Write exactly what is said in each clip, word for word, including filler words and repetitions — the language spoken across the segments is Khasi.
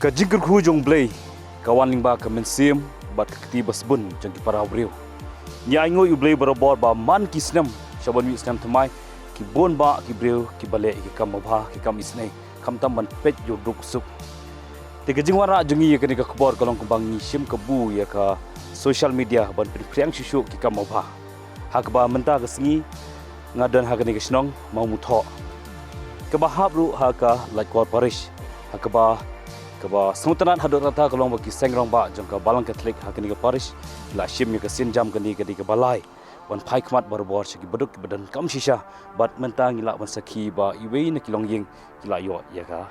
Ka jingkyrkhu jong U Blei ka wan lyngba ka mynsiem bad ka kti basbun jong ki para briew. Ngi ainguh ïa U Blei barabor ba man ki snem sha ban mih snem thymmai, ki bun bah ki briew kiba leh ïa ki kam babha, ki kam isynei, khamtam ban peit ïa u duk suk. Te ka jingwanrah jong ngi ïa kane ka khubor ka long kumba ngi shim kabu ïa ka social media ban pynphriang shuh shuh ki kam babha. Ha kaba mynta ka sngi nga don ha kane ka shnong Mawmuthoh, kaba hap ruh ha ka Laitkor Parish, ha kaba, kaba sngewtynnad haduh katta ka long ba ki seng rangbah jong ka Balang Katholik ha kane ka parish la shim ïa ka sienjam kane ka dei kaba lai ban phai khmat barabor sha ki baduk kiba donkam shisha. Bad mynta ngi lah ban sakhi ba iwei na ki longïing ki la ïoh ïa ka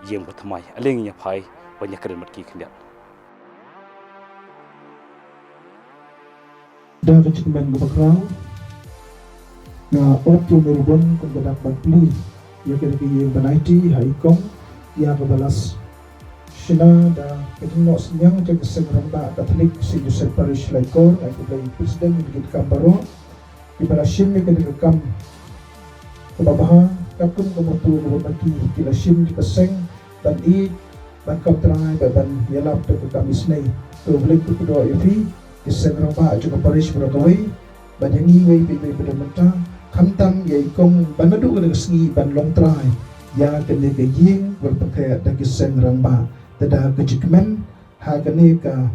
ïing bathymmai. Ale ngin ïa phai ban ïakren bad ki khyndiat. Da ka jingkmen kaba khraw, nga ot ïa u Mary Bun kum ka dak ban plie ïa kane ka ïing ban aiti ha i kong ïa kaba la shna da ka jingnoh synñiang jong ka Seng Rangbah Katholik Saint Joseph Parish Laitkor, ai khublei ïa ki president, ïa ki kam baroh kiba la shim ïa kane ka kam kaba bha, katkum ka mawpud kaba ma ki, ki la shim ïa ka seng ban ïeit, ban kam trai bad ban ïalap da ka kam isynei. To U Blei un kyrkhu ïa phi ki seng rangbah jong ka parish baroh kawei, bad ïa ngi iwei pa iwei ba don mynta, khamtam ïa i kong ba naduh kane ka sngi ban long trai ïa kane ka ïing ba la pynkhih da ki seng rangbah. Te da ka jingkmen, ha kane ka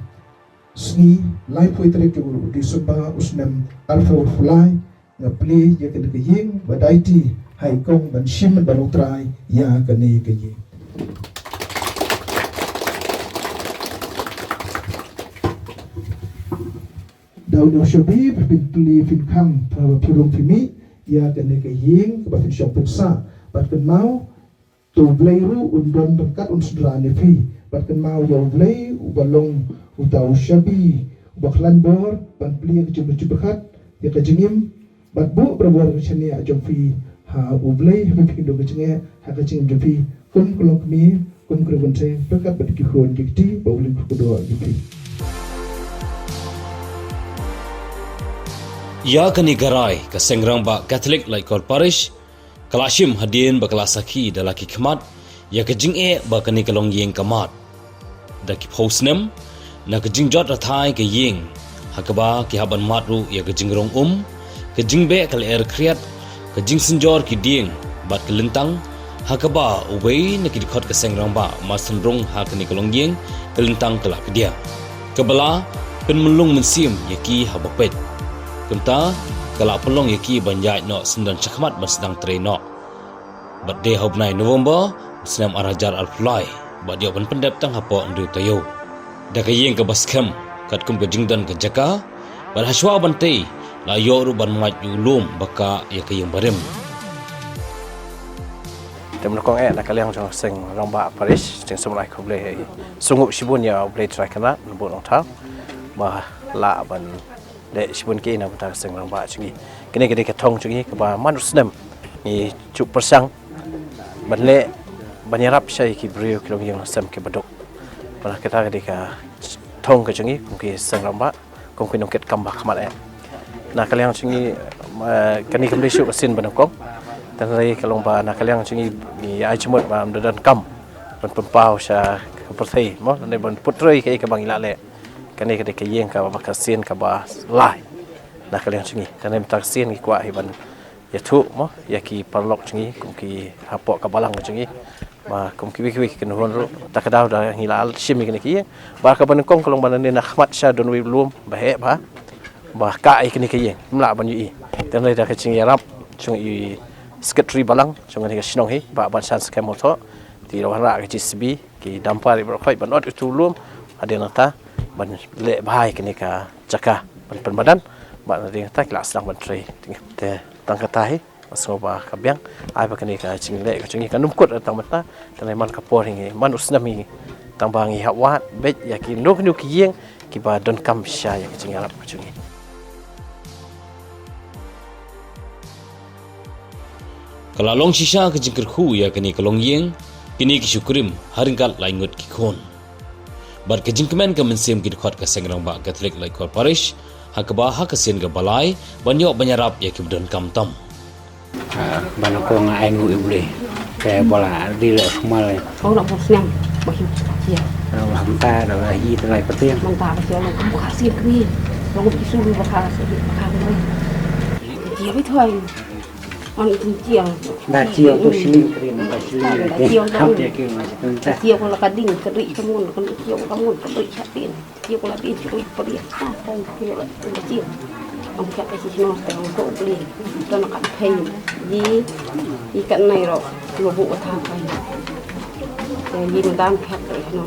sngi laiphew tarik jong u December u snem arphew arphew lai, nga plie ïa kane ka ïing bad aiti ha i kong ban shim ban long trai ïa kane ka ïing. Da une u shabi ba phin plie phin khang, ba phi rung phi mih ïa kane ka ïing kaba phin shong phin sah, bad kynmaw, to U Blei ruh un don ryngkat un synran ïa phi. Bad kynmaw ïa U Blei uba long uta u shabi uba khlaiñ bor ban plie ka jingmut jingpyrkhat ïa ka jingim, bad buh barabor ka shaniah jong phi ha U Blei, ha phi phin don ka jingeh ha ka jingim jong phi kum ka longkmie, kum ka kynthei, ryngkat bad ki khun ki kti, ba U Blei un kyrkhu ïa phi. Ïa kane ka rai ka Seng Rangbah Katholik Laitkor Parish ka la shim hadien ba ka la sakhi da la ki khmat ïa ka jingeh ba kane ka longïing ka mad. Da ki phew snem na ka jingjot rathai ka ïing, ha kaba ki hap ban mad ruh ïa ka jingrong um, ka jingbeh ka lyer khriat, ka jingsynjor ki dieng bad ka lyntang, ha kaba uwei na ki dkhot ka Seng Rangbah Marsynrung ha kane ka longïing, ka lyntang ka la kdiah, kaba la pynmynlung mynsiem ïa ki haba peit. Kumta ka la pynlong ïa ki ban ïaid noh syndon shakhmat ban sdang trei noh. Bad dei ha u bnai November u snem ar hajar arphew lai bad ïoh ban pyndep tang hapoh hynriew taïew. Da ka ïing kaba skhem katkum ka jingdon ka jaka, bad hashwa ban tei la ïoh ruh ban mad ïa u lum ba kah ïa ka ïing barim. Te mynta kong eh, na ka liang jong Seng Rangbah Parish, jingsngewbha khublei, sngewnguh shibun ïa U Blei Trai Kynrad Nongbuh Nongthaw ba lah ban leh shibun ki na bynta ka Seng Rangbah jong ngi. Kane ka dei ka thong jong ngi kaba man u snem ngi ju pyrshang ban leh, ban ïarap sha ki briew ki longïing longsem kiba duk. Bad kata ka dei ka thong ka jong ngi kum ki Seng Rangbah, kum ki nongkitkam ba khmat eh. Na ka liang jong ngi, eh, kane kam dei shuh ka sien ba nyngkong. Tang dei ka long ba na ka liang jong ngi, ngi ai jingmut ba ym donkam ban pynpaw sha ka pyrthei mo, ne ban put trei kaei kaba ngi la leh. Kane ka dei ka ïing kaba ka sien kaba lai na ka liang jong ngi. Te mynta ka sien ngi kwah hi ban ïathuh mo ïa ki paralok jong ngi kum ki hapoh ka balang jong ngi, ba kum kiwei kiwei ki kynhun ruh, ta ka daw da ngi la shim ïa kane ka ïing. Ba kaba nyngkong ka long ba nangne na khmat sha don uwei u lum ba heh bha, ba kah ïa kane ka ïing, ym lah ban ïohi. Te da ka jingïarap jong i secretary balang jong kane ka shnong hi, Bah Banshan Skhem Mawthoh, te la wanrah ka J C B, ki dumper baroh khoit ban ot ïa utu u lum. Hadien nangta ban leh bha ïa kane ka jaka ban pynmadan, bad hadien nangta ki la sdang ban trei. Te tang kata hi, nga sngew ba ka biang, ai ba kane ka jingleh ka jong ngi kan ym kut tang mynta, te lei man ka por hi ngi, man u snem hi ngi, tang ba ngi hap wad beit ïa kino kino ki ïing kiba donkam sha ïa ka jingïarap ka jong ngi. Ka la long shisha ka jingkyrkhu ïa kane ka longïing, kine ki shu krim ha ryngkat lai ngut ki khun. Bad ka jingkmen ka mynsiem ki dkhot ka Seng Rangbah Katholik Laitkor Parish, ha kaba ha ka sien kaba lai ban ïoh ban ïarap ïa kiba donkam tam. Ah, ba nyngkong nga ainguh ïa U Blei. Te ba la dei la sumar. Kau nak bos niam, bah yu. Ïa. Ïa, mynta da ba hi te lai pateng. Mynta ba ïa long ka sien kri. Long ki su ba ka sien ba ka kri. Ïa ba thoi. An kin chiang. Da chiang tu siling kri, da siling. Da chiang tu. Hap ïa ki ma situ ta. Chiang ko la ka ding ka dui ka mun, ka dui chiang ka mun, ka dui chatin. Chiang ko la ding chiang ko la ding. Ah, kong ki la chiang. Ang khat ai chi no ta ang ko bli. Ta na ka phai. Ji i kan nai ro. Lo bu ta phai. Ji ma dang khat ro no.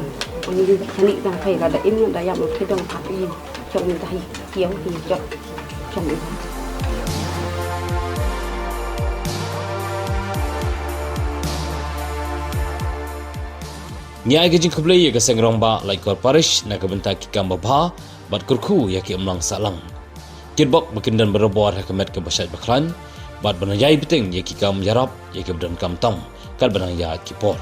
Ang ji khani dang phai la da im da yam ki dang khat i. Chong da hi. Chiang hi chok. Chong hi. Ngi ai ka jingkhublei ïa ka seng rangbah Laitkor Parish na ka bynta ki kam babha bad kyrkhu ïa ki imlang sahlang. Kitbok ba kin don barabor ha ka met kaba shait ba khlaiñ bad ban ïai bteng ïa ki kam ïarap ïa ki ba donkam tam kat ba nang ïa ki por.